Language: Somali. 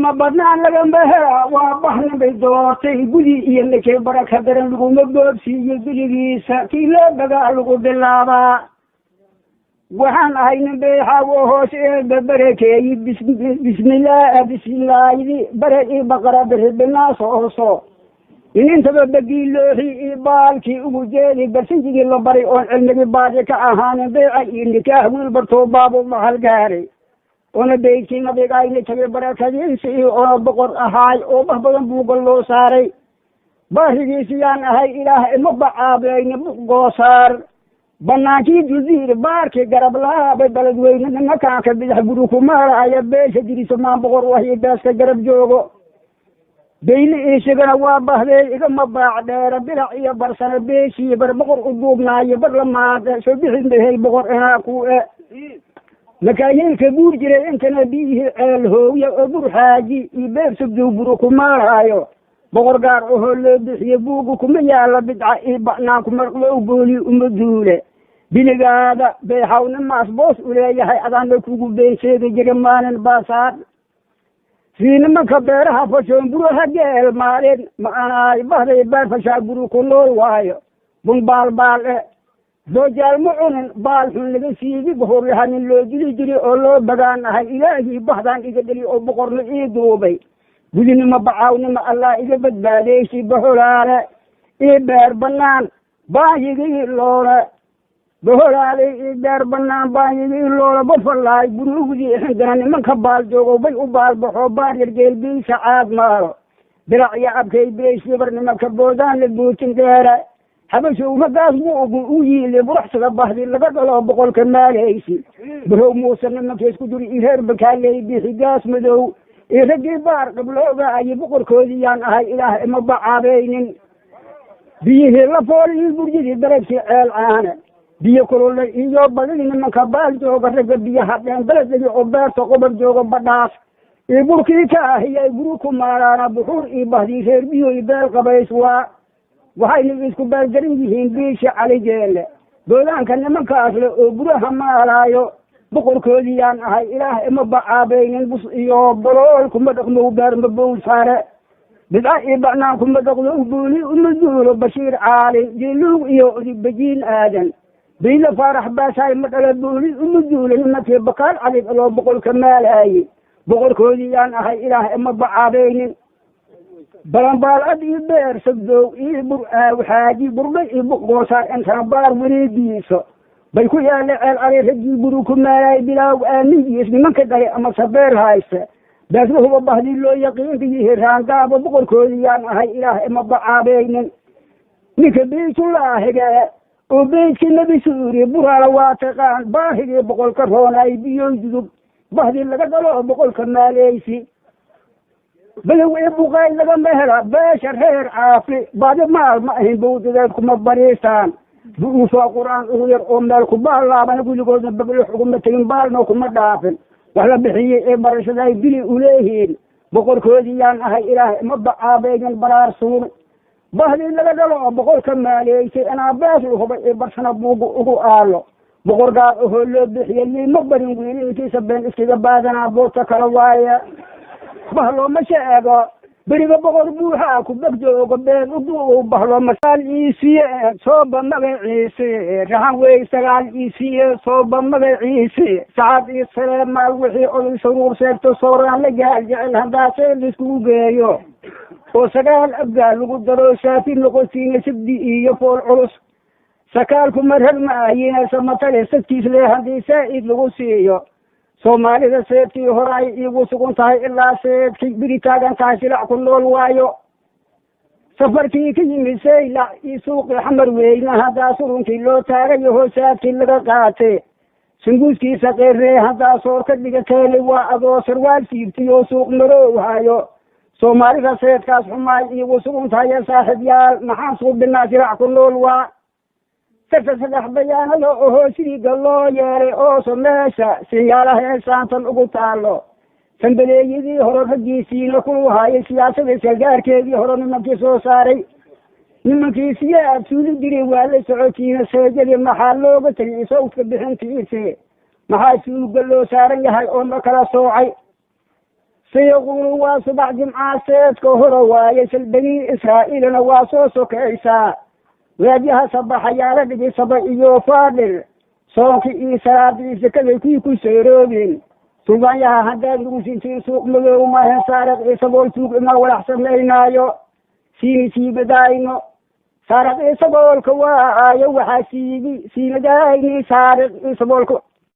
Gudinima badnaan lagama hela, waa bahnin bay doortay. Gudi iyo ninkii baraka daran laguma boobsiiyo biligiisa, kii loo bagaa lagu bilaabaa. Waxaan ahay nin beexaawo hoos eeba barakeeyi. Bismillaah, bismillaahdi bare ii baqara biri binaas hooso in intaba bagii looxi io baalkii ugu jeedi, barsinjigii la baray oon cilmigii baadi ka ahaanin. Beeca iyo nikaah wiil bartoo baabu mahal gaaray, oona beydkii nabiga ayna tagay barakadiisi, oona boqor ahaay oo bah badan buuga loo saaray. Baarigiisiyaan ahay, Ilaah ima bacaabayni. Goosaar banaankii dudiir baarkii garab lahaabay Baladweyne nimankaanka bidax guri kumaalaaya beesha diriso maan boqor wahyi beeska garab joogo. Beyli iisigana waa bahdey, igama baac dheera. Bilac iyo barsana beeshii bar boqor u duubnaayo bar lamaad soo bixi mahey boqor inaa ku e makaayiilka buur jiray. Intana biyihii ceel hooya oo Burxaaji iyo beer sugdow buru kumaalaayo, boqor gaar ahoo loo bixiye buugu kuma yaala. Bidca iyo ba'naan kuma booli uma duule. Biligaada beexawnimaas boos u leeyahay, adaana kugu been sheegi jira maalin baasaar sii nimanka beeraha fashoon buraha geel maalin ma anaay bahday beer fashaa guri ku nool waayo. Bun baal baal e doojaal ma cunin, baal xun laga siigi bahoryaha nin loo dili jiri oo loo bagaan ahay. Ilaahii bahdaan iga dheli oo boqorna ii duubay, gudinimo bacaawnimo Allah iga badbaadeysi. Baholaale ii beer banaan baanyigii loole, baholaale ii beer banaan baanyigii loole bafallaay burugdii xindana nimanka baal joogo bay u baalbaxo baar yargeel biisa caad maalo. Birac iyo abkay beeshibar nimanka boodaan la buutin dheere Habashow magaas buugu u yiili buraxsada bahdi laga dhalo boqolka maaleysi. Barow Muuse nimanka isku duri i reer Bakaaley bixi gaas madow iyo raggii baar qablooga ayo boqorkoodii yaan ahay, Ilaah ima bacaabaynin. Biyihii la fool iyo burjidii daragkii ceel caane biyo kulule iyo badidii nimanka baal jooga ragga biyaha dheen beledigi oo beerta qobar jooga badhaas iyo burkii ka ahiya guri ku maaraana. Buxuur iyo bahdii reer biyoy beel qabays waa waxayna isku baalgarin yihiin biisha Calijeele goodaanka nimankaas le oo buraha maalaayo boqorkoodii yaan ahay, Ilaah ima bacaabaynin. Bus iyo balool kuma dhaqmo, beerma bowl saare, bidca iyo bacnaan kuma dhaqdo, buuli uma duulo. Bashiir Caali Jiluug iyo Odigbajiin Aadan Biile Faarax Baasaay ma dhala, buuli uma duulo. Nimankii Bakaal Cali loo boqolka maalaaye boqorkoodii yaan ahay, Ilaah ima bacaabaynin. Balanbaalcad iyo beer sagdow iyo bur Xaaji burdhay iyo buqgoosaar intana baar wareegiisa bay ku yaalla ceel cali raggii buru ku maalaay bilaaw aamigiis nimanka dhalay ama sabeer hayste beeslahuba bahdii loo yaqiinka yihi raangaaba boqorkoodii yaan ahay, Ilaah ima bacaabaynin. Ninka Beytullaahiga oo beydkii Nebi Suuri buraala waa taqaan baahigii boqolka roonaay biyoy dudub bahdii laga dhalo boqolka maaleysi. Balow ee buqaay lagama hela beesha reer Caafi baadi maal ma ahin bowdadeed kuma bariistaan bu-uufaa Qur-aan ugu yar oo meel ku baalaabana weligoodna baglux uguma tegin, baalna kuma dhaafin. Wax la bixiyey ee barashada ay bili uleeyihiin boqorkoodii yaan ahay, Ilaah ima bacaabaynin. Baraar suur bahdii laga dhalo oo boqolka maaleysay inaa bees lahubay ee barsana buuga ugu aalo boqor gaar ahoo loo bixiye liima barin. Wiilinkiisa been iskaga baadanaa boota kala waaya bahlooma sheego beriga boqor buuxaa ku beg joogo been udu bahlo masaal iisiye sooba magaciisi rahan wey sagaal iisiye sooba magaciisi sacad iyo saleemaal wixii oday saruur sheegto sooraan la gaal jecel haddaasee laiskugu geeyo oo sagaal abgaal lagu daro saafi noqosiina sabdi iyo fool culus sakaalku marar ma ahina samatale sadkiis le haddii saa'id lagu siiyo. Soomaalida seedkii hore ay iigu sugan tahay ilaa seedkii biri taagan tahay silac ku nool waayo. Safarkii ka yimid Saylac iyo suuqii Xamar weyne haddaa surunkii loo taagayo hoosaadkii laga qaatay sanguuskiisa qeeree haddaa soor ka dhiga keenay waa adoo sarwaal siibtay oo suuq maroow hayo. Soomaalida seedkaas xumaay iigu sugan tahay, saaxiib yaal, maxaan suubinaa? Silac ku nool waa sarta saddex bayaanada ohoo siriga loo yeelay ooso meesha sinyaalaha heesaantan ugu taalo sambaleeyadii hore raggiisiina ku haayay siyaasada salgaarkeedii hore nimankii soo saaray nimankii siyaad suuli jiray waa la socotiina. Seejadii maxaa looga tegay sawdka bixintiisi? Maxaa suuga loo saaran yahay oo ma kala soocay? Sayaquulu waa subax jimcaaseedka hore waaye, sal Bani Israa'iilna waa soo sokaysaa. Waadyaha sabaxayaala dhigi saba iyo faadhil, soonkii iyo salaadii sakaday kuwii ku seeroobin. Suldaanyaha haddaad nagu siintiin suuq madow maahan, saariq isagool tuug ima walax samaynaayo, siini siibadaayno saariq isagoolka waayo, waxaa siibi siinadaayni saariq isaboolka.